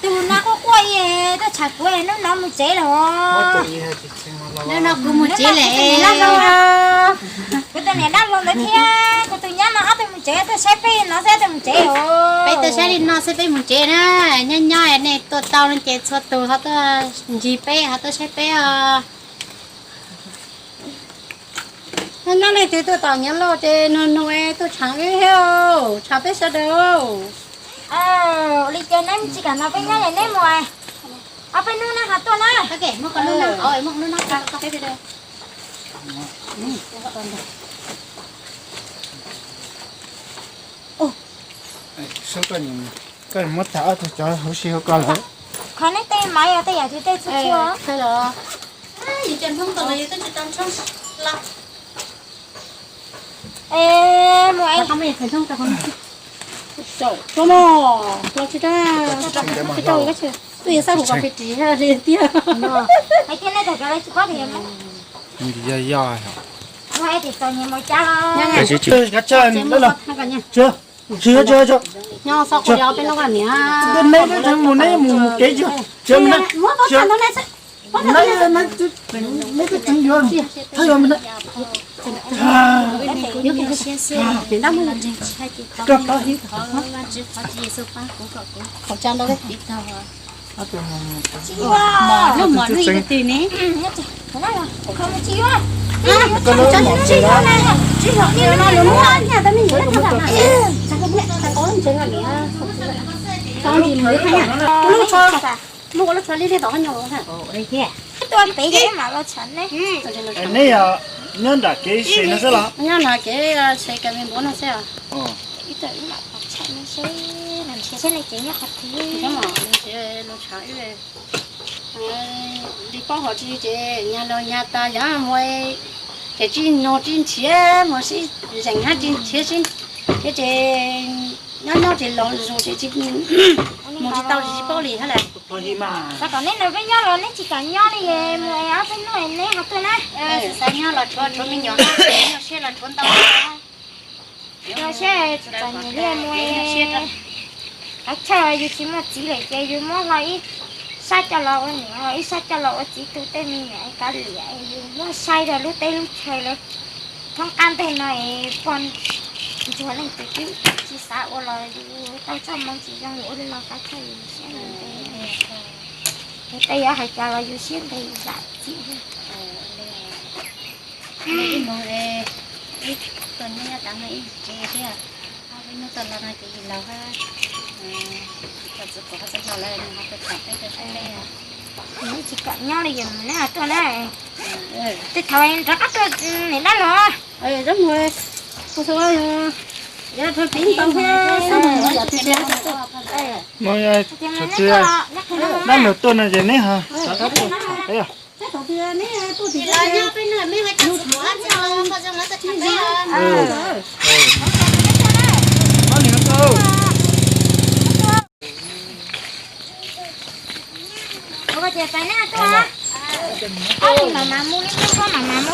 Tus no quaj quaj tuaj tshav kuv, hnub no mus tsev lawm. Hnub no kuv mus tsev lawm. Kuv tus niam dab laug ntawd thiab kuv tus nyab no ob tug mus tsev, tuaj saib peb no xwb tuaj mus tsev. Peb tuaj saib li no xwb peb mus tsev na. Nyob nyob nej tuaj tau no ces txhua tus ho tuaj ntsib peb, ho tuaj saib peb os. Nyob nej twb tuaj tom nyob lauj ces nug nug tuaj tshav wb thiab, tshav peb sawv daws. Ua li ces neb tsis kam no peb nyob es neb mus, ob peb hnub neb ho tuaj na. Koj muab tag ob tug cov huv si hauv ko lawm. Qhov neb tej maiv yog tej yam twg tej txhua txhua. Es mus es. Twb yog xab hum kos phem ris tiag. Hais tias nej tag cov lawv tsis paub tias yog. Yog yog. Mus es tim txom nyem mus cas los. Tsis, tsis, tsis, tsis. Neb twb tseem mus, neb mus kev tsis, tsis, neb, neb twb tseem yuav, thab yuav me na. Koj tau hib khẩu trang ntau li. Lub ua lub tsho li li tom ho nyuam. Tuaj pem ces mam los tsham ne. Neb yog nyob nram kev se no xwb los? Nyob nram kev se ka me npuav no xwb os. Ib tug ib mam los tsham ne seb, nrhiav seb nej ces nyob qhov twg. Nrhiav los tsham wb li paub hov tsis ces nyag los nyag tas yog mus ces tsis nug tsis nrhiav mus sib zeem hab tsis nrhiav sib thiab ces nyob nyob ces los zus ces tsis mus tsis tau tsis paub li hab lawm. Xav kom neb nrog peb nyob los neb tsis kam nyob li, mus es ob peb hnub neb ho tuaj na. Xav nyob los tshuav tshuav me nyuam, nyob siab los tshuav ntau. Nyob siab txom nyem li mus. Qhov chaw yus tsis muaj txiv lawm ces yus muab hlo ib sab coj los ua niam, ib sab coj los ua txiv tu tej me nyuam kav liam, yus muab saib rau lub teb lub chaw lawm. Thoob qab ntej no es poj ntsuag leej twg twb tsis xav ua los yus tau txoj hmoo tsis zoo yus ua li no qhov chaw yus siab ntev. Yus tej yuav hais cas los yus siab ntev yus zam txim. Ib mus, ib tuaj nyob nyob tas no ib tsev thiab, ob peb hnub tuaj los no ces yus laus hab, tsis tau txwv pom qhov txwv hlau lawm nws ho tuaj tham peb tuaj saib peb. Neb tsis kam nyob li yus neb tuaj na. Tej thaum nrov qab tuaj niam dab los. Mus, kuv xav yog rau txiv ntau thiab xab mus yom txiv tias. Mus, dab los tuaj no ces neb ho rov qab tuaj. Ua ces pais neb tuaj, ob tug mam mam mus li, koj mam mam